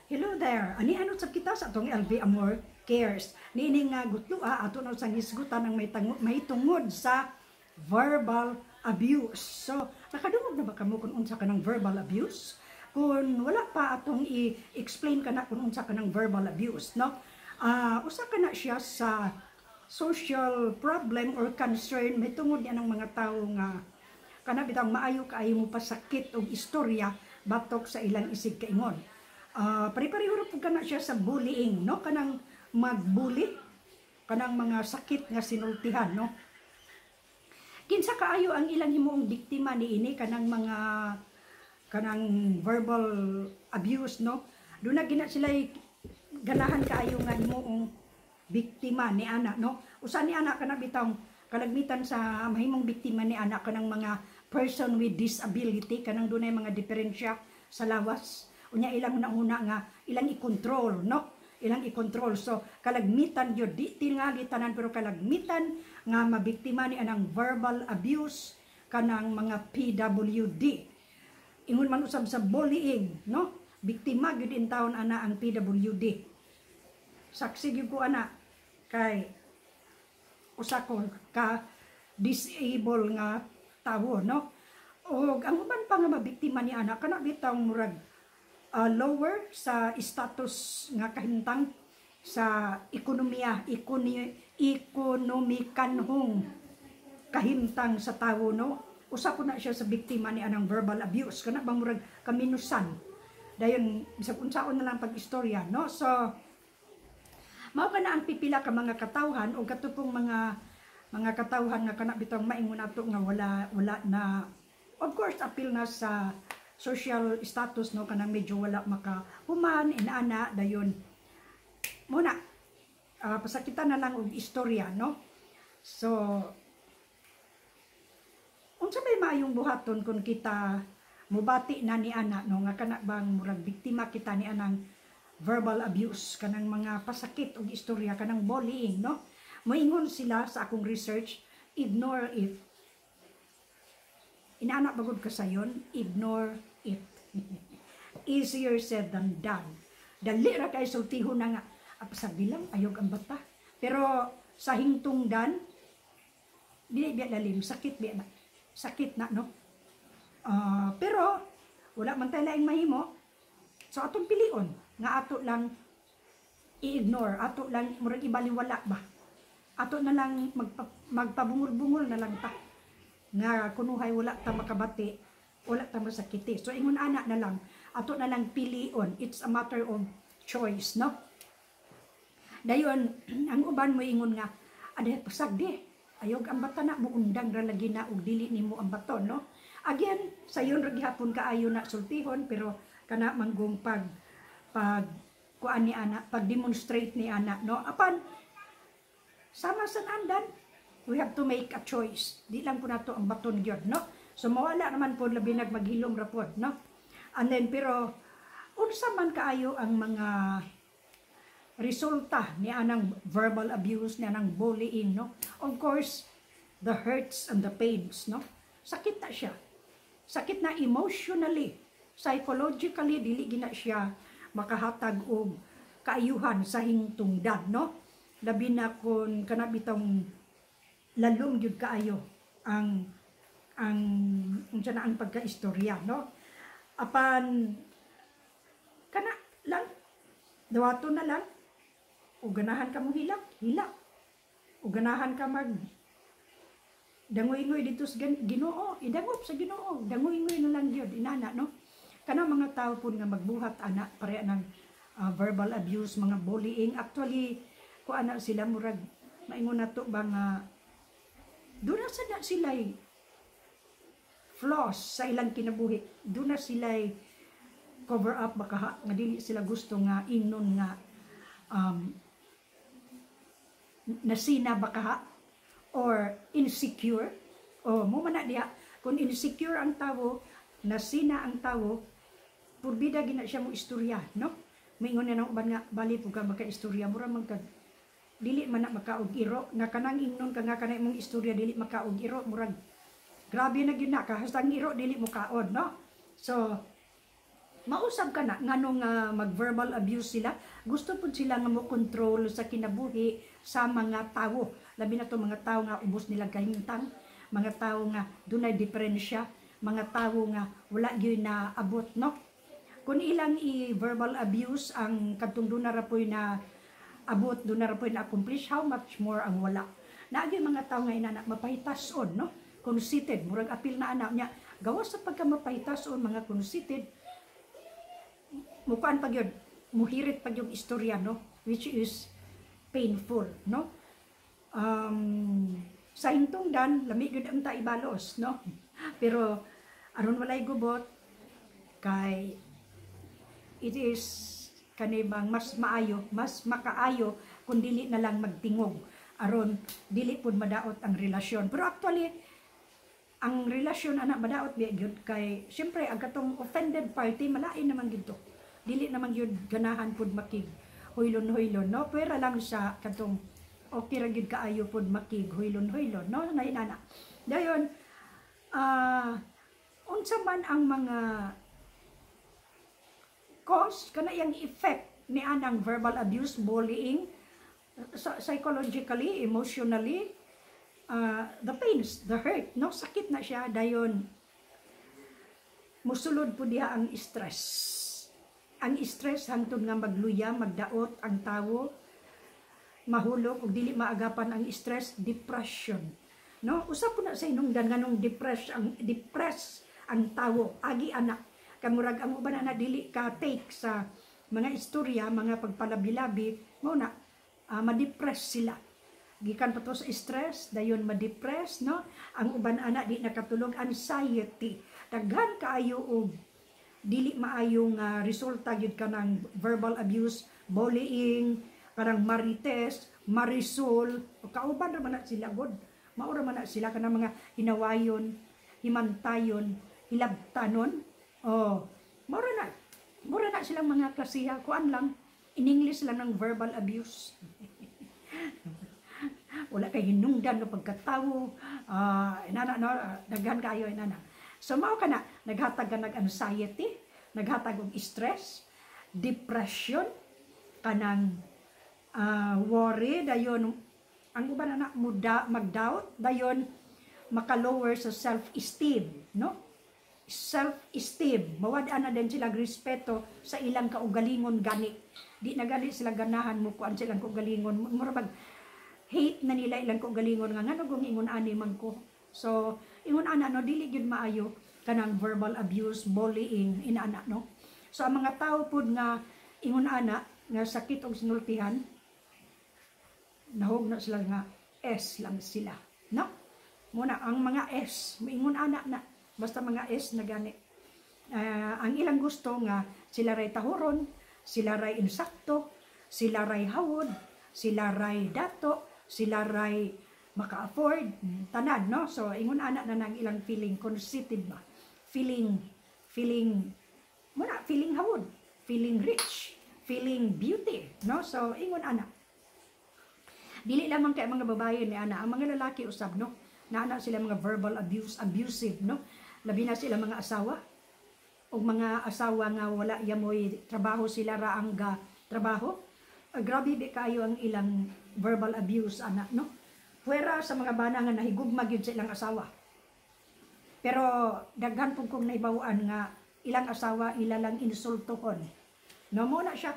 Hello there. Ani ano sab kita sa atong LV Amor Cares. Niini nga gutloa, ato na sang hisgutan ang may tungod sa verbal abuse. So, nakadungog na ba kamo kung unsa kanang verbal abuse? Kung wala pa, atong i-explain kana kung unsa kanang verbal abuse, no? Usa kana siya sa social problem or concern may tungod niya ng mga tawo nga kana bitang maayo kaayo mo pasakit og istorya batok sa ilang isig kaingon. Pare-pareho ra pud kana siya sa bullying, no? Kanang magbully, kanang mga sakit nga sinultihan, no? Kinsa kaayo ang ilang himuong biktima niini kanang mga kanang verbal abuse, no? Duna gina sila ganahan kaayo nga himuong biktima ni ana, no? Usa ni ana, kana bitang kalagmitan sa mahimong biktima ni ana, kanang mga person with disability, kanang dunay mga diferensya sa lawas. Unya ilang una nga ilang i-control, no? Ilang i-control. So kalagmitan gyud, di tingali tanan, pero kalagmitan nga mabiktima ni anang verbal abuse kanang mga PWD. Ingon man usab sa bullying, no? Biktima gyud in taon ana ang PWD. Saksi gyud ko ana kay usa ko ka disable nga tawo, no? Og ang uban pa nga mabiktima ni ana, kana bitaw murag lower sa status nga kahimtang sa ekonomiya, ekonomikanhong kahimtang sa tawo, no? Usa po na siya sa biktima ni anang verbal abuse, kana bang murag kaminusan, dayon bisag unsaon na lang pag-istorya, no? So mao kana ang pipila ka mga katawhan o katupong mga katawhan nga kana bitong maingon nato nga wala wala na, of course apil na sa social status, no? Kanang medyo wala makahuman inaana, dayon muna pasakitan na lang og istorya, no? So unsa may maayong buhaton kung kita mubati na ni ana, no, nga kana bang murag biktima kita ni anang verbal abuse, kanang mga pasakit og istorya, kanang bullying, no? Moingon sila sa akong research, ignore it. Inaana bagod ka sayon, ignore it. Easier said than done. Dali ra kay sultihon na nga, "Sabi lang, ayog ang bata." Pero sa hingtungdan, dili biya lalim, sakit biya na. Sakit na, no? Pero wala man tayo laing mahimo. So atong pilion nga ato lang i-ignore, ato lang murag ibaliwala ba. Ato na lang magpabungol-bungol na lang ta nga kunuhay wala ta makabati, wala ta masakiti. So ingon ana na lang, ato na lang pilion. It's a matter of choice, no? Dayon ang uban mo ingon nga, "Ade, pasagdi. Ayog ang bata na, muundang ra lagi na og dili nimo ang baton," no? Again, sayon ra gihapon kaayo na sultihon, pero kana manggong pag pag kuan ni ana, pag demonstrate ni ana, no? Apan sama sa andan, we have to make a choice. Di lang po nato ang baton gyud, no? So mawala naman po, labi nag maghilom ra pod, no? And then pero unsa man kaayo ang mga resulta ni anang verbal abuse, ni anang bullying, no? Of course, the hurts and the pains, no? Sakit na siya. Sakit na emotionally, psychologically, dili gina siya makahatag og kaayuhan sa hingtungdan, no? Labi na kung kana bitong lalom gyud kaayo ang unsa na ang pagkaistorya, no? Apan kana lang, dawato na lang o ganahan ka mo hilak, hilak. O ganahan ka mag dangoy-ngoy dito sa Ginoo, idangop sa Ginoo, dangoy-ngoy na lang gyud inana, no? Kana mga tao pud nga magbuhat ana pareha ng verbal abuse, mga bullying, actually ko ana sila, murag maingon nato ba nga duna sa na sila flaws sa ilang kinabuhi, duna sila cover up baka nga dili sila gusto nga ingnon nga nasina baka ha, or insecure o mo man na diha. Kung insecure ang tawo, nasina ang tawo, purbida gina siya mo istorya, no? Maingon na ng uban nga bali pug ka maka-istorya, mura man kag dili man na makaog iro, nga kanang ingnon ka nga kana imong istorya dili makaog iro, murag grabe na gyud na ka, hasta ang iro dili mo kaon, no? So Mausab ka na nganong mag-verbal abuse sila, gusto pud sila nga mo control sa kinabuhi sa mga tawo, labi na to mga tawo nga ubos nila kahimtang, mga tawo nga dunay diferensya, mga tawo nga wala gyud na abot, no? Kung ilang i-verbal abuse ang kadtong duna ra poy na abot, duna ra poy na accomplish, how much more ang wala? Naagi mga tawo nga inana, mapahitason, no? Conceited, murag apil na ana niya. Gawas sa pagka mapahitason, mga conceited, mukuan pag yun, muhirit pag yung istorya, no? Which is painful, no? Sa hintungdan, lami gyud ang taibalos, no? Pero aron walay gubot, kay it is kanibang mas maayo, mas makaayo kung dili na lang magtingog aron dili pud madaot ang relasyon. Pero actually, ang relasyon ana madaot biya gyud kay syempre ang katong offended party, malain naman gyud to. Dili naman gyud ganahan pud makig huylon-huylon, no? Pwera lang sa katong okay ra gyud kaayo pud makig huylon-huylon, no? Na inana. Dayon, unsa man ang mga cause kana, iyang effect ni anang verbal abuse, bullying, psychologically, emotionally, the pains, the hurt, no? Sakit na siya. Dayon musulod po diha ang stress. Ang stress hangtod nga magluya, magdaot ang tawo, mahulog ug dili maagapan ang stress, depression. No? Usa po na sa inungdan nganong depress ang tawo, agi ana. Kamurag ang uban na dili ka take sa mga istorya, mga pagpalabi-labi, mao na ma-depress sila. Gikan pa to sa stress, dayon ma-depress, no? Ang uban ana di nakatulog, anxiety. Daghan kaayo og dili maayong resulta gyud kanang verbal abuse, bullying, kanang marites, marisol, kauban ra man na sila god. Mao ra man na sila kanang mga hinawayon, himantayon, hilabtanon. Oh, mao ra na. Mao ra na silang mga klasiha, kuan lang, in English lang ng verbal abuse. Wala kay hinungdan no pagkatawo, inana, no? Daghan kayo inana. So mao kana, naghatag ka nag anxiety, naghatag og stress, depression, kanang worry, dayon ang uban na muda magdoubt, dayon maka-lower sa self-esteem, no? Self-esteem, mawad-an na din sila respeto sa ilang kaugalingon gani. Di na gani sila ganahan mo kuan silang kaugalingon, mura bag hate na nila ilang kaugalingon nga ngano kung ingon ani man ko. So ingon ana, no? Dili gyud maayo kanang verbal abuse, bullying, inaana, no? So ang mga tao pud nga ingon ana nga sakit og sinultihan, nahog na sila nga S lang sila, no? Muna ang mga S, moingon ana na basta mga S na gani. Ang ilang gusto nga sila ray tahuron, sila ray insakto, sila ray hawod, sila ray dato, sila ray maka-afford, tanan, no? So ingon ana na nang ilang feeling, conceited ba? Feeling muna feeling hawod, feeling rich, feeling beauty, no? So ingon ana. Dili lamang kay mga babae ni ana, ang mga lalaki usab, no? Naana sila mga verbal abuse, abusive, no? Labi na sila mga asawa o mga asawa nga wala yamoy trabaho, sila ra ang ga trabaho. Grabe bi kayo ang ilang verbal abuse ana, no? Puwera sa mga bana nga nahigugma gyud sa ilang asawa. Pero daghan pud kong nahibaw-an nga ilang asawa ila lang insultohon. No, mo na siya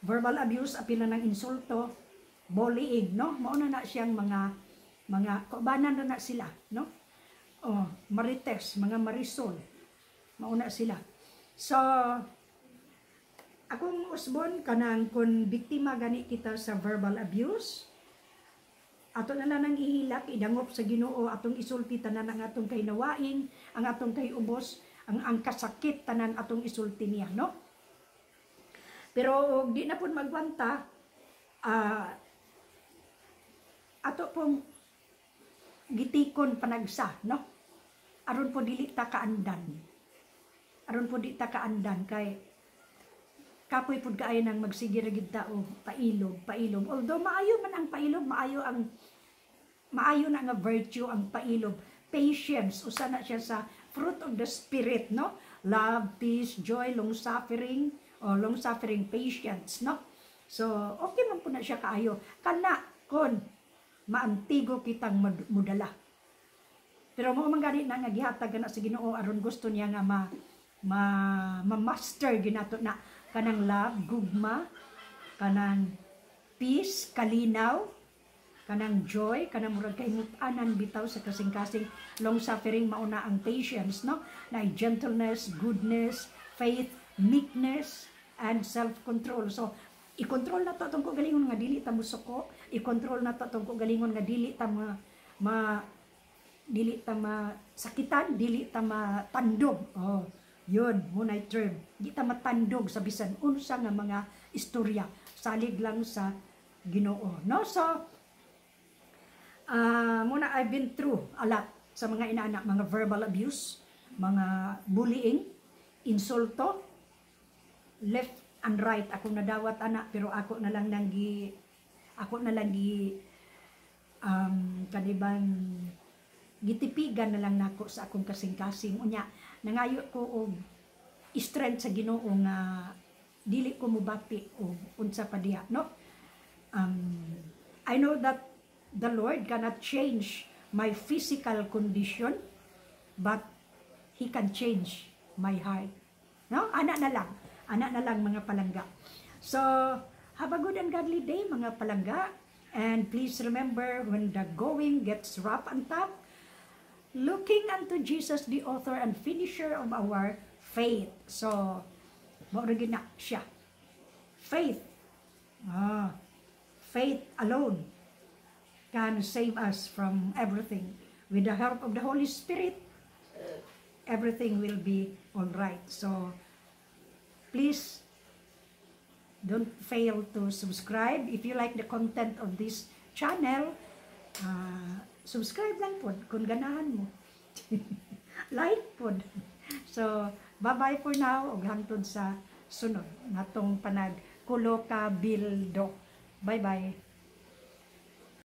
verbal abuse, apil na ng insulto, bullying, no? Mao na na siyang mga kaubanan na na sila, no? Oh, marites, mga marisol. Mao na sila. So akong usbon kanang kung biktima gani kita sa verbal abuse, ato na lang ang ihilak, idangop sa Ginoo, atong isulti tanan ang atong kahinawaing, ang atong kahiubos, ang kasakit, tanan atong isulti niya, no? Pero og di na pud magwanta, ato pong gitikon panagsa, no? Aron po dili ta kaandan. Aron po di ta kaandan kay kapoy pud kaayo nang magsige ra gid ta og pailob, pailob. Although maayo man ang pailob, maayo na nga virtue ang pailob. Patience, usa na siya sa fruit of the spirit, no? Love, peace, joy, long suffering, o long suffering, patience, no? So, okay man po na siya kaayo. Kana kon maantigo kitang mudala. Pero mao man gani na nga gihatag na sa Ginoo aron gusto niya nga ma ma-master ginato na kanang love, gugma, kanang peace, kalinaw, kanang joy, kanang murag kahimut-anan bitaw sa kasing-kasing, long suffering, mauna ang patience, no? Na gentleness, goodness, faith, meekness, and self-control. So, i-control na to atong kaugalingon nga dili ta musuko, i-control na to atong kaugalingon nga dili ta masakitan, dili ta matandog. Oh, yun, mao na term. Di ta matandog sa bisan unsa nga mga istorya. Salig lang sa Ginoo. No? So, muna I've been through a lot sa mga inaanak, mga verbal abuse, mga bullying, insulto, left and right ako nadawat ana, pero ako na lang gi kanibang gitipigan na lang nako sa akong kasing-kasing. Unya nangayo ko og strength sa Ginoo nga dili ko mubati og unsa pa diha, no? I know that the Lord cannot change my physical condition, but He can change my heart, no? Ana na lang, ana na lang, mga palangga. So have a good and godly day, mga palangga, and please remember, when the going gets rough and tough, looking unto Jesus, the author and finisher of our faith. So, mao ra gyud na siya. Faith. Faith alone can save us from everything. With the help of the Holy Spirit, everything will be all right. So, please don't fail to subscribe. If you like the content of this channel, subscribe lang po kung ganahan mo. Like po. So, bye-bye for now ug hangtod sa sunod natong panagkulo kabildo. Bye-bye.